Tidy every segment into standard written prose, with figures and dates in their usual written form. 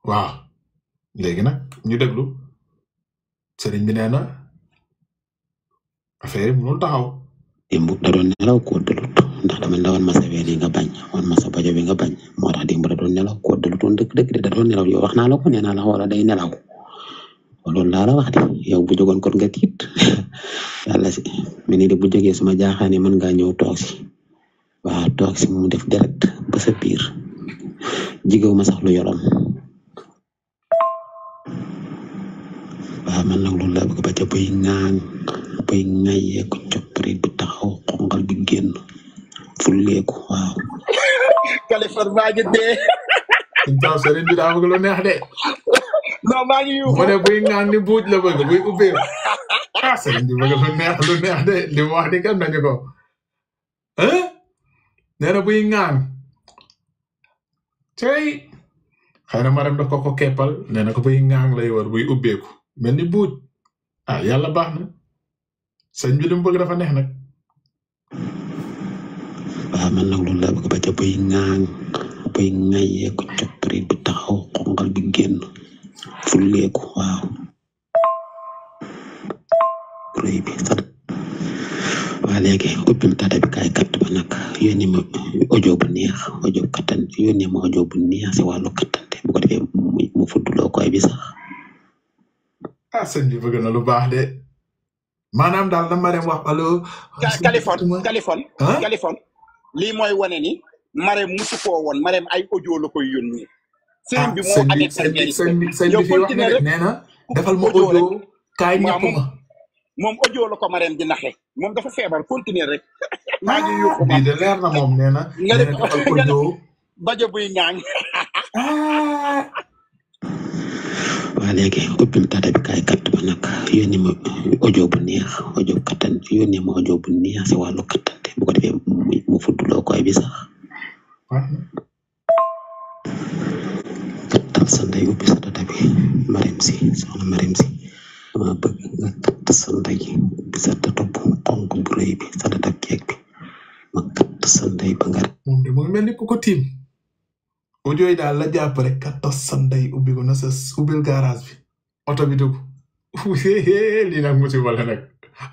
waaw léegi nag ñu déglu sëriñ bi nee na affaire yi mënul taxaw. démb da doon nelaw kóodalut ndax dama la woon ma sa ween yi nga bañ woon ma sa bajo bi nga bañ moo tax démb da doon nelaw kóodalut woon dëgg da doon nelaw yow wax naa la ko nee naa la wala day nelaw loolu laa la wax de yow bu jógoon kon nga tiit yàlla si mel ni de bu jógee sama jaaxaane mën ngaa ñëw toog si waaw toog si mu def direct ba sa biir jigew ma sax lu yorom waaw man nag loolu laa bëgg ba ca bay ŋaayee ko coppari bi taxaw xongal bi génn fulleeku waaw. Kaliphone maa ngi dee. Intaw sëriñ bi daa bëgg lu neex de. non maa ngi yuuxu. mu ne buy ŋaan ni buuj la bëgg buy ubbee sëriñ bi bëgg lu neex de li mu wax di kan nañu ko nee na buy ŋaan tey xëy na maram daf ko keppal nee na ko buy ŋaan lay war buy ubbeeku mel ni buuj yàlla baax na sëñ bi li mu bëgg dafa neex nag. waaw man nag loolu laa bëgg ba ca bay ŋaayee ko coppari bi taxaw xongal bi génn fulleeku waaw. rëy bi sax waa léegi ubbil tata bi kaay katt ba nag yónni ma audio bu neex audio kattan yónni ma audio bu neex si wàllu kattante bu ko defee mu fudduloo koy bi sax. sëñ bi bëgg na lu baax de maanaam daal na Marème wax allo. Kaliphone lii mooy wane ni Marème musu koo woon Marème ay audio la koy yónni. sëñ bi moo amee sëñ bi fii wax na de nee na defal ma audio kaay ñëpp ma. moom audio la ko Marème di naxe moom dafa feebar continuer rek. maa ngi yuuxu bii de leer na moom nee na. nga def audio bajo buy ñaañ. waa léegi ubbil tata bi kaay katt ba nag yónni ma audio bu neex audio kattan yónni ma audio bu neex si wàllu kattante bu ko defee mu fudduloo koy bi sax. kattal sa ndey ubbi sa tata bi Marème si soxna Marème si dama bëgg nga katt sa ndey ubbi sa tata bu xonk bu rëy bi sa tata keek bi ma katt sa ndey ba nga. moom de mu ngi mel ni ku ko tiim audio yi daal la jàpp rek kattas sa ndey ubbi ko na sa ubbil garage bi oto bi dugg lii nag musiba la nag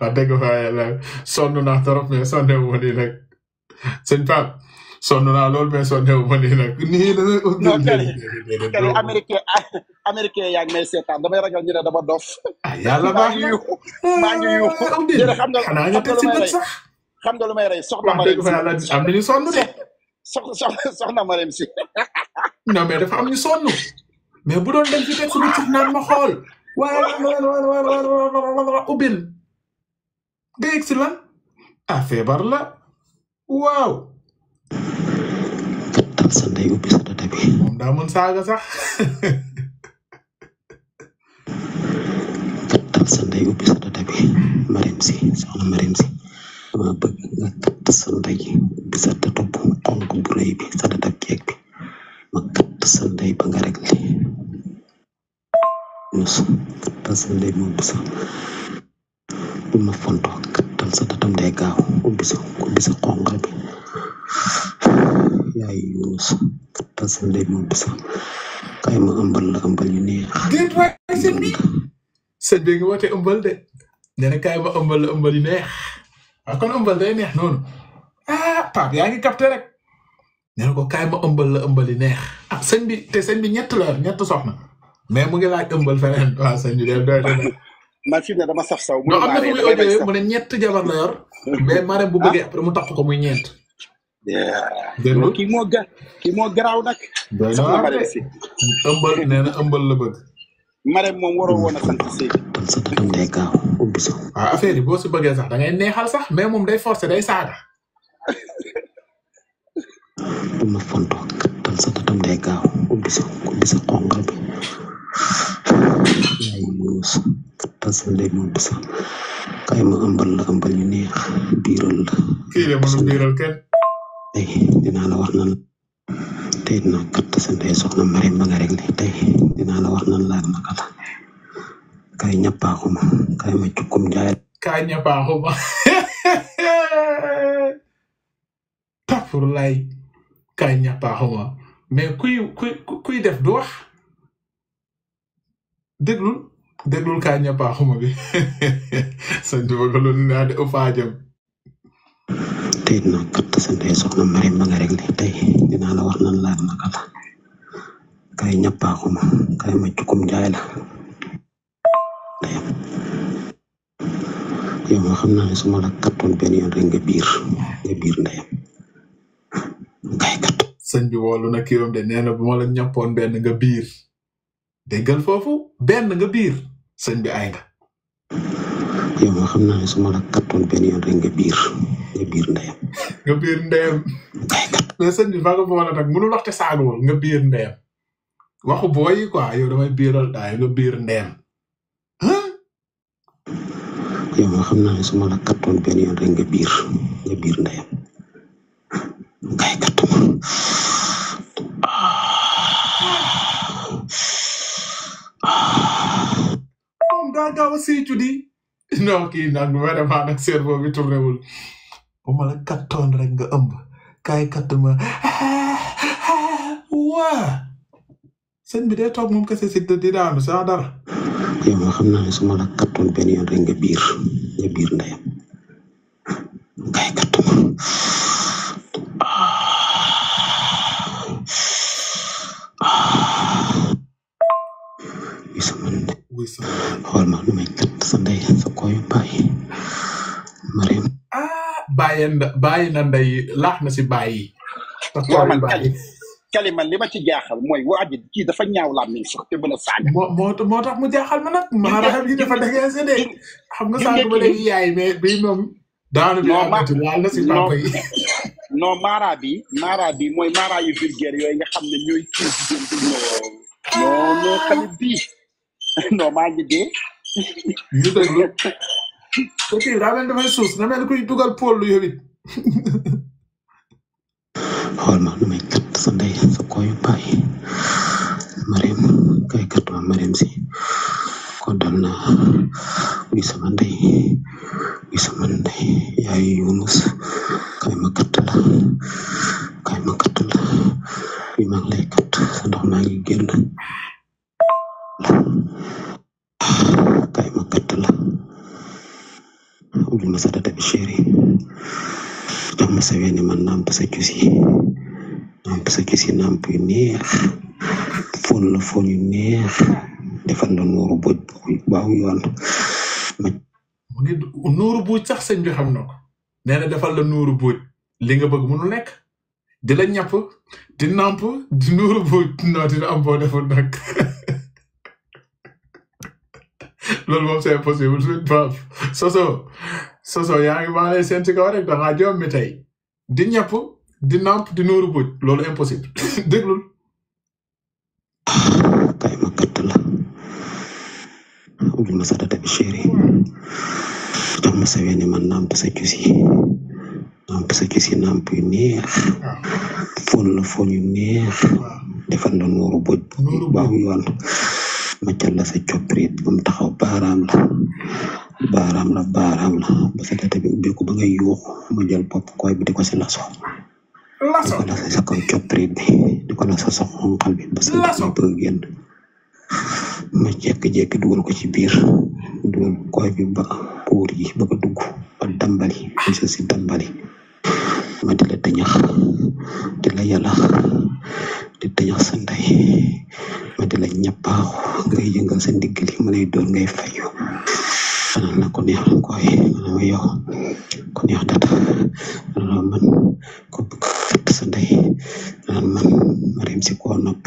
wax dëgg fa yàlla sonn naa trop mais sonnewu ma nii nag sëñ Pape sonn naa lool mais sonnewu ma nii nag nii la non kali américain yaa ngi may seetaan damay ragal ñu ne dama dof. yàlla baax na maa ngi yuuxu xam nga xanaa nga teg si bët sax xam nga lu may rey soxna wax dëgg fa yàlla am nañu sonn de soxna Marème si. non mais dafa am ñu sonn mais bu doon dañ fi teg si bët sax naan ma xool waaye ubbil nga yegg si lan feebar la waaw. kattal sa ndey ubbi sa tata bi. moom daa mën saaga sax. kattal sa ndey ubbi sa tata bi Marème si soxna Marème si dama bëgg nga katt sa ndey ubbi sa tata bu xonk bu rëy bi sa tata keek bi ma katt sa ndey ba nga rek li nus kattal sa ndey mu ubbi sa bu ma fonto kattal sa tatam day gaaw ubbi sa xongal bi yaay Yunus kattal sa ndey mu ubbi sa kay ma ëmbal la ëmbal yu neex. déet waay sëñ bi ngi woote ëmbal de nee na kay ma ëmbal la ëmbal yu neex kon ëmbal day neex noonu Pape yaa ngi capté rek nee na ko kay ma ëmbal la ëmbal yu neex sëñ bi ñett la ñett soxna mais mu ngi laaj ëmbal feneen waaw sëñ bi doy na man fi ne dama saf saw non am na fu muy audio mu ne ñett jabar la yor mais Marème bu bëggee après mu tax ko muy ñeent. kii moo garaaw nag. soxna Marème si ëmbal nee na ëmbal la bëgg. Marème moom waroo woon a sant si. sa tatam day gaaw ubbi sa. affaire yi boo si bëggee sax da ngay neexal sax mais moom day forcer day saaga. bu ma fonto kattal sa tatam day gaaw ubbi sa xongal bi yaay Yunus kattal sa ndey mu ubbi sa kay ma ëmbal la ëmbal yu neex biiral la. kii de mënu biiral kenn. léegi dinaa la wax nan tey dinaa katt sa ndey soxna Marème ba nga rek li tey dinaa la wax nan laa naka la kay ñappaaxuma kay ma cukkum jaay. kay ñappaaxuma tafur lay kay ñappaaxuma mais kuy def du wax déglul kaa ñappaaxuma bi sëñ bi bëgg lu naa de ufaajam tey naa kat sa ndey soxna Mariam ba nga rek li tey dinaa la wax nan laa naka la kay ñappaaxuma kay ma cukum jaay la ndeyam yow ma xam naa ne su ma la kattoon benn yoon rek nga biir ndeyam kay kat sëñ bi woolu na kiiwam de nee na bu ma la ñappoon benn nga biir déggal foofu benn nga biir sëñ bi ay nga yow ma xam naa ne su ma la kattoon benn yoon rek nga biir ndeyam nga biir ndeyam kay kat mais sëñ bi fa nga boole nag mënul waxte saagawul nga biir ndeyam waxu booy yi quoi yow damay biiral daay nga biir ndeyam yow ma xam naa ne su ma la kattoon benn yoon rek nga biir ndeyam kay kat moom daa gaaw a siicu di non kii nag vraiment nag cerveau bi tourné wul bu ma la kattoon rek nga ëmb kaay katt ma waa sëñ bi dee toog moom kese si di daanu sa dara yow ma xam naa ne su ma la kattoon benn yoon rek nga biir ndeyam kay kat xool ma lu may kat sa ndey sa koy bàyyi Mariam bàyyi na ndey laax na si bàyyi waaw man kali man li ma ci jaaxal mooy waa ji kii dafa ñaaw làmmiñ sax te mën a saaga moo tax mu jaaxal ma nag maanaam yi dafa dégg de xam nga saaga ba léegi yaay mais bii moom daanu bi laal na si papa yi non mara bi mooy mara yu vulgaire yooyu nga xam ne ñooy kii jigéen di non kali bii non maa ngi dee ñu déglu ko kii daa mel dafay suus na mel kuy dugal pool lu yowit xool ma lu may kat sa ndey sa koy bàyyi Mariam kay kat ma Mariam si ko dal na wi sama ndey yaay Yunus kay ma kat la wi maa ngi lay kat sa ndox maa ngi génn kay ma kat la ubbi ma sa data bi chéri jox ma sa weeni man namp sa cusi namp yu neex fon la fon yu neex defal la nuuru boj baaw yoon mu ngi nuuru buuj sax sëñ bi xam na ko nee na defal la nuuru buuj li nga bëgg mënu nekk di la ñàpp di namp di nuuru buuj noo dina am boo deful nag loolu moom c'est impossible suñ pap soso yaa ngi maa lay seen ci kaw rek dangaa joom mi tey di ñàpp di namp di nuuru buuj loolu impossible déglul kay ma kat la ubbi ma sa data bi chéri jox ma sa weeni man namp sa cusi namp yu neex fon la fon yu neex defal la nuuru buuj baaw yoon ma jël la sa coprit bam taxaw baaraam la ba sa data bi ubbeeku ba ngay yuuxu ma jël bopp koy bi di ko si laso di ko la sa kaw coprit bi di ko la sa xonqal bi ba sa data bi bëgg génn ma jekki-jekki dugal ko ci biir dugal koy bi ba puur yi ba ko dugg ba dambali sa si dambali ma di la tëñax di la yalax di tëñax sa ndey ma di la ñappaaxu ngay yëngal sa ndiggali ma lay doon ngay fayu xanaa na ko neex koy ma yow ko neex data man ko bëgg fett sa ndey man Mariam si koo nopp